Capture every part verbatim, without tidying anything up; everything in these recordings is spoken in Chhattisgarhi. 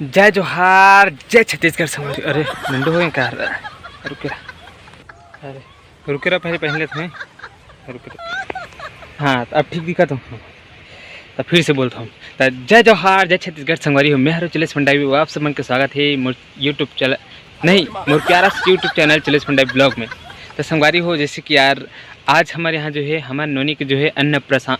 जय जोहार, जय छत्तीसगढ़ संगवारी। अरे, मुंडो हो का? रुके रहा। अरे, रुके रहा, पहले पहन लेते हैं। रुके रहा। हाँ, अब ठीक दिखा तो। तो फिर से बोलता हूँ। तो जय जोहार, जय छत्तीसगढ़ संगवारी हो। मैं हरो चलेश पंडाई, आप सब मन के स्वागत है मोर YouTube चैनल, नहीं, मोर प्यारा से YouTube channel Chalesh Pandai blog में। तो संगवारी हो, जैसे कि यार, आज हमारे यहाँ जो है, हमारे नोनी के जो है, अन्नप्राशन,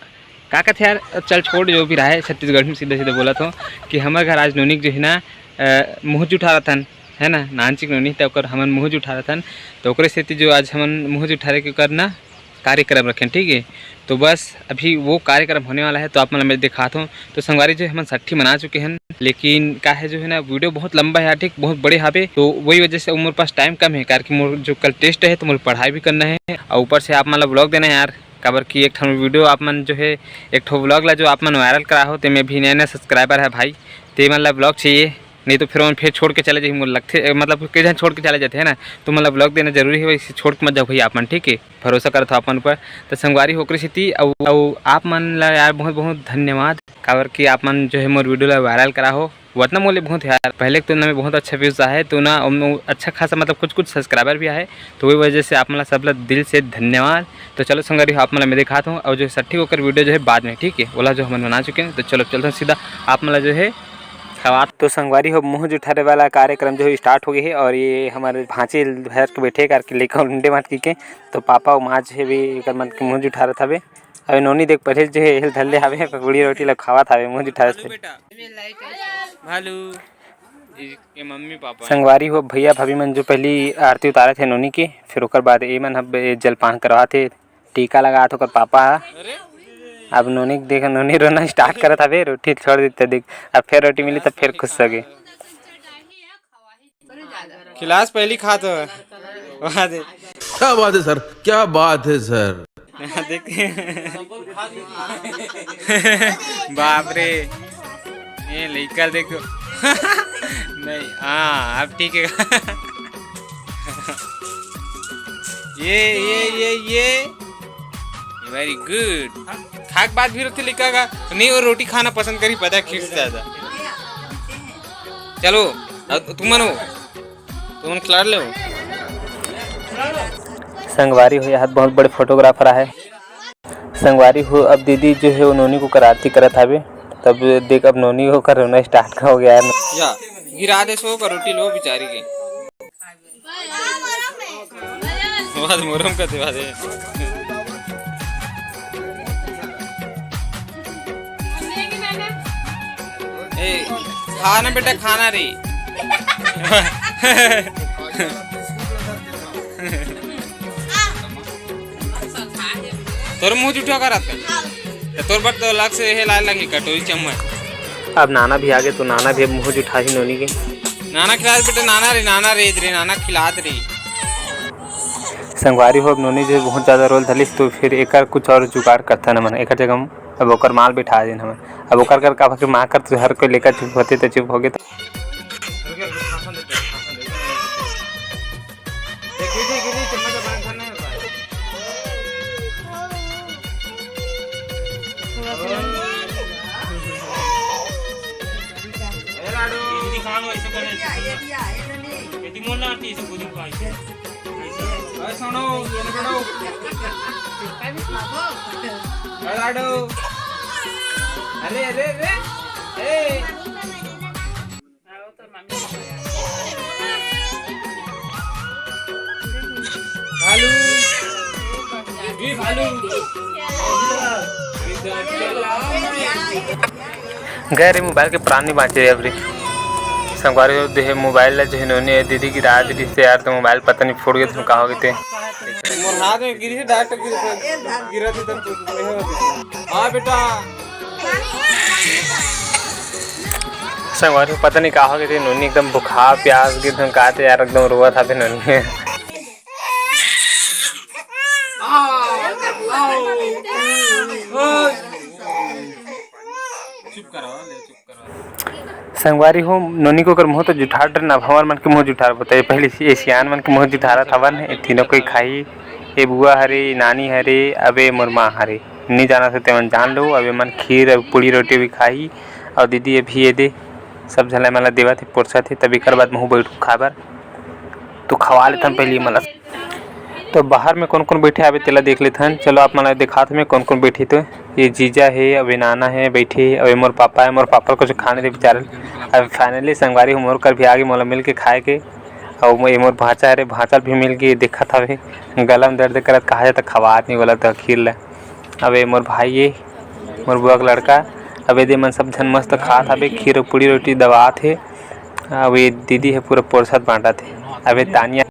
का कहते यार, अब चल छोड़, जो भी रहा है, छत्तीसगढ़ी में सीधा सीधा बोला तो, कि हमारे घर आज नोनी के जो है ना, अ, मुँह जुठा रहा थन, है ना, नानचिक नोनी, तो ओकर हमन मुँह जुठा रहा थन, तो ओकरे सेती जो आज हमन मुँह जुठारे के करना कार्यक्रम रखें, ठीक है। तो बस अभी वो कार्यक्रम होने वाला है, तो आप मन ला मैं दिखात हूँ। तो संगवारी जो हमन सट्ठी मना चुके हैं, लेकिन का है जो है ना, वीडियो बहुत लंबा है, ठीक, बहुत बड़े हावे, तो वही वजह से मोर पास टाइम कम है, कारण कि मोर जो कल टेस्ट है, तो मोर पढ़ाई भी करना है, और ऊपर से आप मन ला ब्लॉग देना है यार, काबर कि एक ठन वीडियो आप मन जो है, एक ठो ब्लॉग ला जो आप मन वायरल करा हो, ते में भी नया नया सब्सक्राइबर है भाई, ते मन ला ब्लॉग चाहिए, नहीं तो फिर मन फिर छोड़ के चले जाही, मोर लगथे, मतलब कई झन छोड़ के चले जाथे, है ना, तो मतलब ब्लॉग देना जरूरी है, वैसे छोड़ के मत जाओ भाई आप मन, ठीक है, भरोसा करत हो आप मन ऊपर। तो संगवारी हो ओकरे सेती, अउ, अउ आप मन ला यार बहुत बहुत धन्यवाद, काबर कि आप मन जो है मोर वीडियो ला वायरल करा हो, वतना मोले बहुत यार, पहले के तुलना में बहुत अच्छा व्यूज आहे, तो ना, उम, अच्छा खासा, मतलब कुछ कुछ सब्सक्राइबर भी आहे, तो वही वजह से आप मन ला सब ला दिल से धन्यवाद। तो चलो संगवारी हो, आप मन ला मैं दिखात हूँ, और जो सट्ठी ओकर वीडियो जो है बाद में, ठीक है, ओला जो हमन बना चुके हैं। तो चलो चलते हैं सीधा आप मन ला जो है खवात। तो संगवारी हो, मुँह जुठारे वाला कार्यक्रम जो है स्टार्ट हो गया है, और ये हमारे भांचे भर के बैठे करके लेकर उंडे माट के, तो पापा और माँ जो है भी एकर मन के मुँह जुठारत हवे। अबे नोनी देख, पहले जो है एल धल्ले हवे, पूड़ी रोटी ला खावत हवे, मुँह जुठारत हवे। भालू, इसके मम्मी पापा। संगवारी हो, भैया भाभी मन जो पहली आरती उतारत हे नोनी के, फिर ओकर बाद ए मन ह बे-, जलपान करवात हे, टीका लगात हे ओकर पापा ह। अरे? अब नोनी के देख, नोनी रोना स्टार्ट करत हवे, रोटी छोड़ देते देख, अब फिर रोटी मिली तब फिर खुश होगे। खिलास पहली खात हो। वाह दे। क्या बात है सर, क्या बात है सर। देख। बाप रे, ये लइका देख। नहीं, हाँ, अब ठीक है। ये, ये, ये, ये। Very good। खाक बाद भी रोथे लइका का। नहीं, वो रोटी खाना पसंद करी, पता है, खीर से ज्यादा। चलो, अब तुम मनो। तुमन खिलाड़ ले। संगवारी हो, यहाँ बहुत बड़े फोटोग्राफर आहे। संगवारी हो, अब दीदी जो है वो नोनी को कर आरती करत हवे। तब देख, अब नोनी को कर रोना स्टार्ट हो गया है। या, गिरा दे सो कर रोटी लो बेचारी के। वाद मोरम का देवा दे। ए, खाना बेटा, खाना रे। तोर मुंह जुठा करत है। तो तोर बर तो अलग से हे लाल लगी कटोरी चम्मच। अब नाना भी आगे तो नाना भी अब मुंह जुठाही नोनी के। नाना खिलात बेटा, नाना रे, नाना रे, रे, नाना खिलात रे। संगवारी हो, अब नोनी जो बहुत ज्यादा रोल धलिस, तो फिर एकर कुछ और जुगाड़ करथन हमन। एकर जगह हम अब ओकर माल बिठा देन हमन। अब ओकर कर का, बाकी माँ कर तो हर कोई लेकर चुप होते तो चुप हो गए। अरे सुनो, सुनो, सुनो। अरे लाडो। अरे, अरे, अरे। ए। भालू। ए भालू। गए रे, मोबाइल के प्राण नहीं बाँचे रे अब रे। संगवारी हो, देहे मोबाइल ला जो है नोनी दीदी गिरा दीदी से यार, तो मोबाइल पता नहीं फूट गए थे, का हो गए थे। मोर हाथ में गिरी, डायरेक्ट गिरी, गिरा थी तब तो। हाँ बेटा। संगवारी हो, पता नहीं का हो गए थे, नोनी एकदम भुखा प्यास गए थे, का थे यार, एकदम रोवा था फिर नोनी। संगवारी हो, नोनी को कर मुँह तो जुठार डर ना, हमर मन के मुँह जुठार बताइए। पहले से ए सियान मन के मुँह जुठारत हवन, ए तीनों कोई खाही, ए बुआ हरे, नानी हरे, अबे मोर माँ हरे। नहीं जाना से तेमन जान लो, अबे मन खीर अउ पूड़ी रोटी भी खाही। और दीदी अभी ये दे, सब झन ला एमन ला देवत हे, पोरसत हे, तब एकर बाद महू बैठू खाए बर। तो खवा लेथन पहली एमन ला। तो बाहर में कौन-कौन बैठे हावे, तेला देख लेथन। चलो, आप मन ला दिखात हँव मैं, कौन-कौन बैठे। तो ये जीजा हे, अउ ये नाना हे, बैठे हे, अउ ये मोर पापा हे। मोर पापा ल कुछ खाने दे बेचारे ल। अब finally संगवारी हो, मोर कर भी आगे, मोला मिल के खाए के। अउ ये मोर भांचा हरे, भांचा ल भी मिल के देखत हवे, गला में दर्द करत, कहा जाता खवात नहीं बोला तो खीर ला। अब ये मोर भाई हे, मोर बुआ के लड़का। अब ये दे मन सब झन मस्त खात हवे, खीर, पूड़ी, रोटी दबात हे। अब ये दीदी हे, पूरा पोरसत बांटत हे। अब ये तानिया